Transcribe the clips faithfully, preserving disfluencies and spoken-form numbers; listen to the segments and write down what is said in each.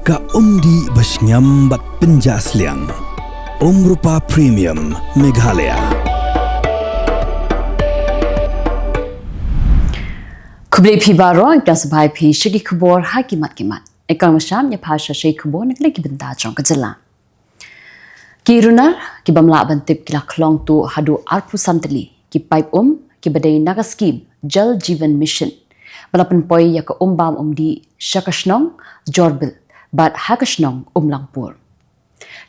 Ka umdih ba shngiam bad pynjah sliang. Umrupa Premium Meghalaya. Khublei phi baroh, ngi sngewbha phi sha ki khubor ha ki mat ki mat. Nga Kong Masham, ngi phai sha ki khubor na ki bynta jong ka jylla. Ki runar ki bym lah ban tip ki la khlong tuh haduh arphew san tylli ki paip um ki ba dei na ka skim Jal Jeevan Mission, ba la pynpoi ïa ka um bam um dih sha ka shnong Jorbil bad ha ka shnong Umlangpur.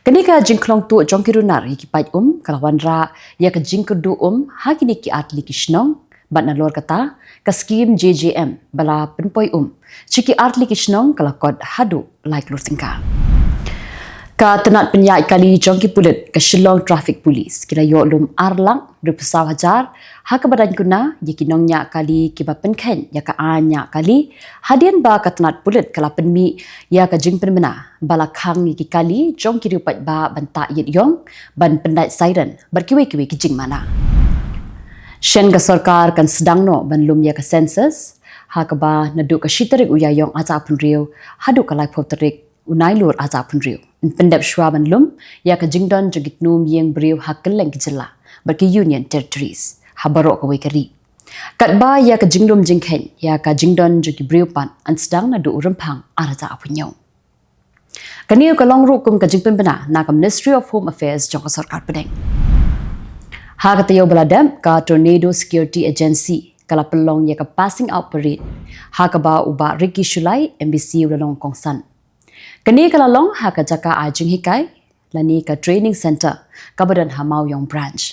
Kane ka jingkhlong tuh jong ki runar ïa ki paip um ka la wanrah ïa ka jingkyrduh um ha kine ki artylli ki shnong, bad nalor kata ka skim J J M ba la pynpoi um sha ki artylli ki shnong ka la kot haduh lai klur tyngka. Ka tnat pynïaid kali jong ki pulit, ka Shillong Traffic Police, ki la ïoh lum ar lak hynriewphew saw hajar ha kaba dang kuna ïa ki nongñiah kali ki ba pynkheiñ ïa ka aiñ ñiah kali, hadien ba ka tnat pulit ka la pynmih ïa ka jingpynbna ba la khang ïa ki kali jong ki riew paidbah ban tah ïit ïong, ban pyndait siren bad kiwei kiwei ki jingmana. Shen ka sorkar kan sdang noh ban lum ïa ka census, ha kaba naduh ka shi tarik u Ïaïong arhajar arphew hynriew haduh ka laiphew tarik u Nailur arhajar arphew hynriew, yn pyndep shuwa ban lum ïa ka jingdon jong ki tnum ïing briew ha kylleng ki jylla bad ki Union Territories ha baroh kawei ka ri. Katba ïa ka jinglum jingkheiñ ïa ka jingdon jong ki briew pat yn sdang naduh u Rymphang arhajar arphew hynñiew. Kane ka long ruh kum ka jingpynbna na ka Ministry of Home Affairs jong ka sorkar pdeng. Ha ka taïew ba la dep, ka Tornado Security Agency ka la pynlong ïa ka passing out parade, ha kaba u Bah Ricky Shullai, M B C, u la long kongsan. Kane ka la long ha ka jaka ai jinghikai lane ka training center kaba don ha Mawïong Branch.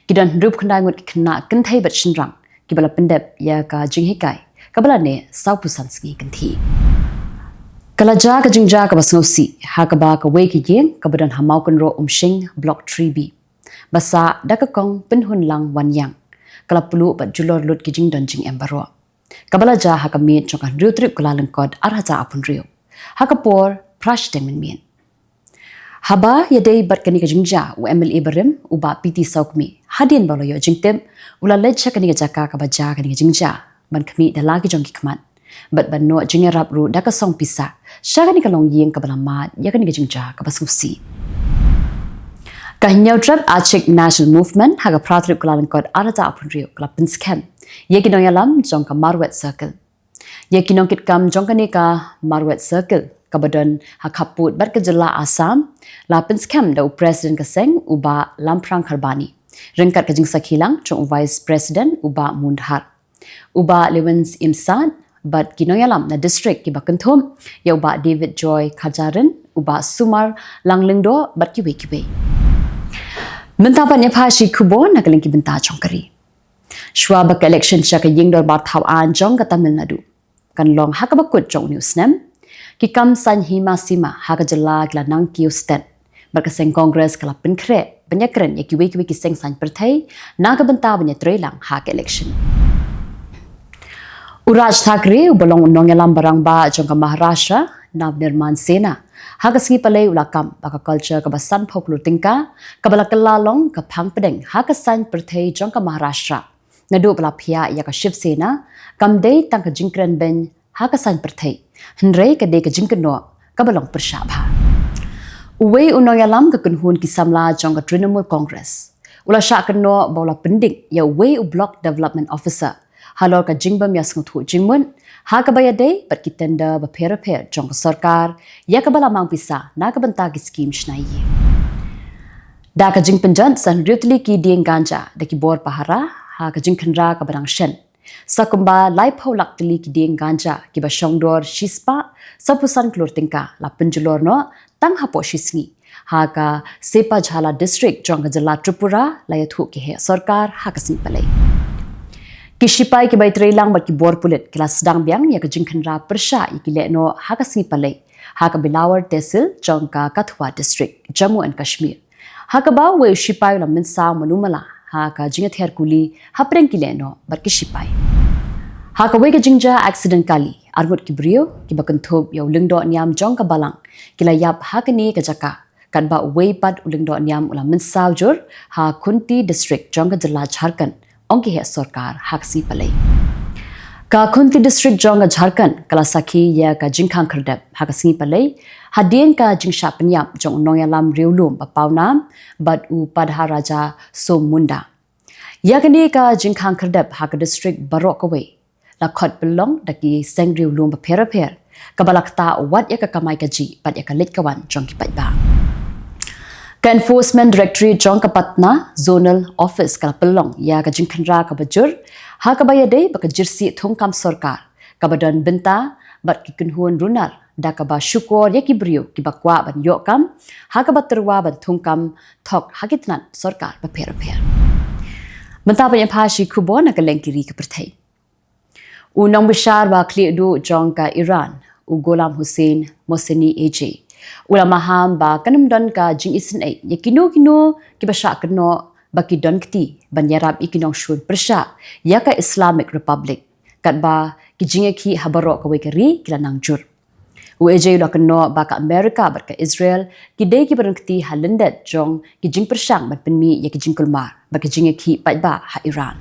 Ki don hynriewphew khyndai ngut ki khynnah kynthei bad shynrang ki ba la pyndep ïa ka jinghikai kaba la neh sawphew san sngi kynthih. Ka la jia ka jingjia kaba sngewsih ha kaba kawei ka ïing kaba don ha Mawkynroh Umshing, Block three B, ba sah da ka kong Pynhunlang Wanïang, ka la pluh bad julor lut ki jingdon jingem baroh. Kaba la jia ha ka miet jong ka hynriew tarik u Kyllalyngkot arhajar arphew hynriew ha ka por phra shiteng mynmiet. Haba ïadei bad kane ka jingjia, u M L A barim, u Bah P T Sawkmie, hadien ba u la ïoh jingtip, u la leit sha kane ka jaka kaba jia kane ka jingjia ban khmih da la ki jong ki khmat bad ban noh jingïarap ruh da ka song pisa sha kane ka longïing kaba la mad ïa kane ka jingjia kaba sngewsih. Ka Hynñiewtrep Achik National Movement ha ka phra tarik u Kyllalyngkot arhajar arphew hynriew ka la pynskhem ïa ki nongïalam jong ka Marwet Circle. Ïa ki nongkitkam jong kane ka Marwet Circle kaba don ha khappud bad ka jylla Assam la pynskhem da u President ka seng, u Bah Lamphrang Kharbani, ryngkat ka jingsakhi lang jong u Vice President, u Bah Moondhar, u Bah Lewins Imsad, bad ki nongïalam na district ki ba kynthup ïa u Bah David Joy Kharjarin, u Bah Sumar Langlyngdoh bad kiwei kiwei. Mynta pat ngi phai sha ki khubor na ka liang ki bynta jong ka ri. Shuwa ba ka election sha ka Ïing Dorbar Thaw Aiñ jong ka Tamil Nadu kan long ha kaba kut jong une u snem, ki kam saiñ hima sima ha ka jylla ki la nang kiew stet, bad ka seng Congress ka la pynkhreh ban ïakren ïa kiwei kiwei ki seng saiñ pyrthei na ka bynta ban ïatreilang ha ka election. U Raj Thackeray, u ba long u nongïalam ba rangbah jong ka Maharashtra Navnirman Sena, ha ka sngi Palei u la kam ba ka culture kaba sanphew klur tyngka kaba la kylla long ka phang pdeng ha ka saiñ pyrthei jong ka Maharashtra, naduh ba la phiah ïa ka Shiv Sena, kam dei tang ka jingkren beiñ ha ka saiñ pyrthei, hynrei ka dei ka jingkynnoh kaba long pyrshah bha. Uwei u nongïalam ka kynhun ki samla jong ka Trinamool Congress u la shah kynnoh ba u la pyndik ïa uwei u Block Development Officer halor ka jingbym ïasngewthuh jingmut ha kaba ïadei bad ki tender bapher bapher jong ka sorkar ïa kaba la mang pisa na ka bynta ki skim shna ïing. Da ka jingpynjot, san hynriew tylli ki dieng ganja da ki bor pahara ha ka jingkhynra kaba dang shen. Sa kumba laiphew lak tylli ki dieng ganja kiba shong dor shispah sawphew san klur tyngka la pynjulor noh tang hapoh shi sngi ha ka Sepajhala District jong ka jylla Tripura la ïathuh ki heh sorkar ha ka sngi Palei. Ki shipai kiba ïatreilang bad ki bor pulit ki la sdang biang ïa ka jingkhynra pyrshah ïa ki lehnoh ha ka sngi Palei ha ka Bilawar Tehsil jong ka Kathua District, Jammu and Kashmir, ha kaba uwei u shipai u la mynsaw manu mala ha ka jingïathiar kuli hapdeng ki lehnoh bad ki shipai. Ha kawei ka jingjia accident kali, arngut ki briew kiba kynthup ïa u lyngdoh niam jong ka balang ki la ïap ha kane ka jaka, katba uwei pat u lyngdoh niam u la mynsaw jur ha Khunti District jong ka jylla Jharkhand, ong ki heh sorkar ha ka sngi Palei. Ka Khunti District jong ka Jharkhand ka la sakhi ïa ka jingkhang khyrdep ha ka sngi Palei hadien ka jingshah pynïap jong u nongïalam riewlum ba pawnam bad u Padharaja Som Munda. Ïa kane ka jingkhang khyrdep ha ka district baroh kawei la khot pynlong da ki seng riewlum bapher bapher, kaba la ktah wat ïa ka kamai kajih bad ïa ka leit ka wan jong ki paidbah. Ka Enforcement Directorate jong ka Patna Zonal Office ka la pynlong ïa ka jingkhynra kaba jur ha kaba ïadei bad ka jingsih thungkam sorkar kaba don bynta bad ki kynhun runar, da kaba shukor ïa ki briew kiba kwah ban ïoh kam ha kaba tyrwa ban thungkam thok ha ki tnat sorkar bapher bapher. Mynta ban ïa pha shi khubor na ka lyngkha ri ka pyrthei. U nongbishar ba khlieh duh jong ka Iran, u Gholam Hossein Mohseni-Ejei, u la maham ba kan ym don ka jingisynei ïa kino kino kiba shah kynnoh ba ki don kti ban ïarap ïa ki nongshun pyrshah ïa ka Islamic Republic, katba ki jingïakhih ha baroh kawei ka ri ki la nang jur. U Ejei u la kynnoh ba ka Amerika bad ka Israel ki dei kiba don kti ha lyndet jong ki jingpyrshang ban pynmih ïa ki jingkulmar bad ki jingïakhih paidbah ha Iran.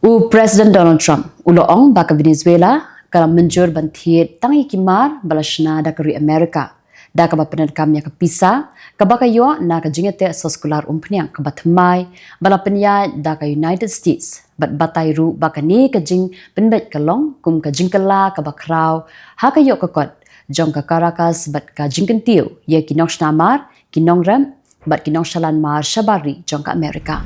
U President Donald Trump u la ong ba ka Venezuela ka la mynjur ban thied tang ïa ki mar ba la shna da ka ri Amerika, da kaba pyndonkam ïa ka pisa kaba ka ïoh na ka jingïateh soskular umphniang kaba thymmai ba la pynïaid da ka United States, bad batai ruh ba kane ka jingpynbeit ka long kum ka jingkylla kaba khraw ha ka ïoh ka kot jong ka Caracas bad ka jingkyntiew ïa ki nongshna mar, ki nongrep bad ki nongshalan mar shabar ri jong ka Amerika.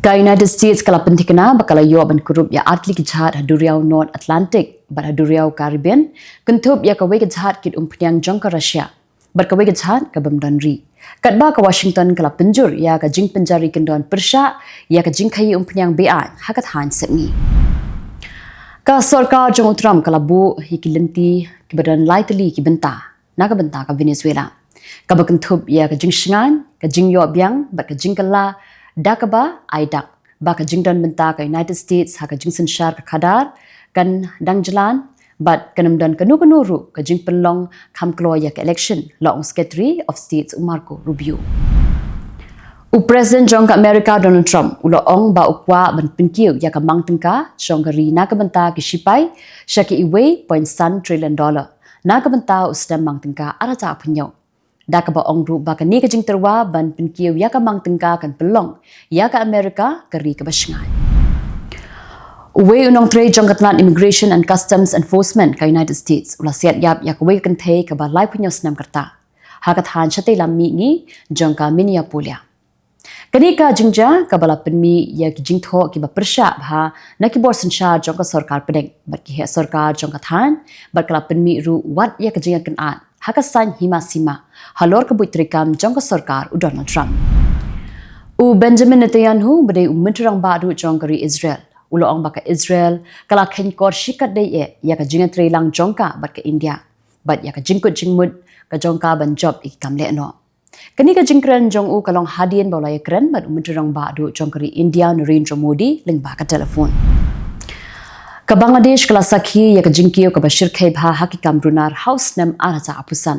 Ka United States ka la pynthikna ba ka la ïoh ban kurup ïa artylli ki jhad ha duriaw North Atlantic bad ha duriaw Caribbean, kynthup ïa kawei ka jhad kit umphniang jong ka Russia bad kawei ka jhad ka bym don ri, katba ka Washington ka la pynjur ïa ka jingpynjari kyndon pyrshah ïa ka jingkhaïi umphniang beaiñ ha ka thaiñ sepngi. Ka sorkar jong u Trump ka la buh ïa ki lynti kiba don lai tylli ki bynta na ka bynta ka Venezuela, kaba kynthup ïa ka jingshngaiñ, ka jingïoh biang bad ka jingkylla, da kaba ai dak ba ka jingdon bynta ka United States ha ka jingsynshar ka khadar kan dang jlan bad kan ym don kano kano ruh ka jingpynlong kham kloi ïa ka election, la ong Secretary of State u Marco Rubio. U President jong ka Amerika Donald Trump u la ong ba u kwah ban pynkiew ïa ka mang tyngka jong ka ri na ka bynta ki shipai sha ka wei point san trillion dollar na ka bynta u snem mang tyngka ar hajar arphew hynñiew, da kaba ong ruh ba kane ka jingtyrwa ban pynkiew ïa ka mang tyngka kan pynlong ïa ka Amerika ka ri kaba shngaiñ. Uwei u nongtrei jong ka tnat Immigration and Customs Enforcement ka United States u la siat ïap ïa kawei ka kynthei kaba laiphew hynñiew snem ka rta ha ka thaiñ shatei lam mihngi jong ka Minneapolis. Kane ka jingjia kaba la pynmih ïa ki jingthoh kiba pyrshah bha na ki bor synshar jong ka sorkar pdeng bad ki heh sorkar jong ka thaiñ, bad ka la pynmih ruh wat ïa ka jingïakynad ha ka saiñ hima sima halor ka buit treikam jong ka sorkar u Donald Trump. U Benjamin Netanyahu ba dei u Myntri Rangbah Duh jong ka ri Israel u la ong ba ka Israel ka la kheiñkor shikatdei eh ïa ka jingïatreilang jong ka bad ka India, bad ïa ka jingkut jingmut ka jong ka ban jop ïa ki kam lehnoh. Kane ka jingkren jong u ka long hadien ba u la ïakren bad u Myntri Rangbah Duh jong ka ri India Narendra Modi lyngba ka telephone. Ka Bangladesh ka la sakhi ïa ka jingkiew kaba shyrkhei bha ha ki kam runar ha u snem ar hajar arphew san,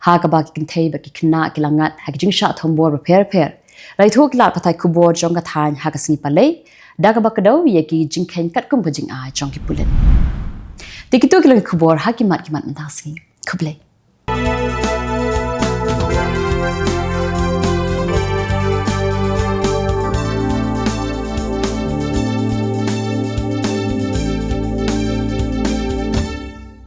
ha kaba ki kynthei bad ki khynnah ki la ngat ha ki jingshah thombor bapher bapher. La ïathuh ki lad pathai khubor jong ka thaiñ ha ka sngi Palei, da kaba kdew ïa ki jingkheiñ katkum ka jingai jong ki pulit. Te kito ki long ki khubor ha ki mat ki mat mynta ka sngi. Khublei.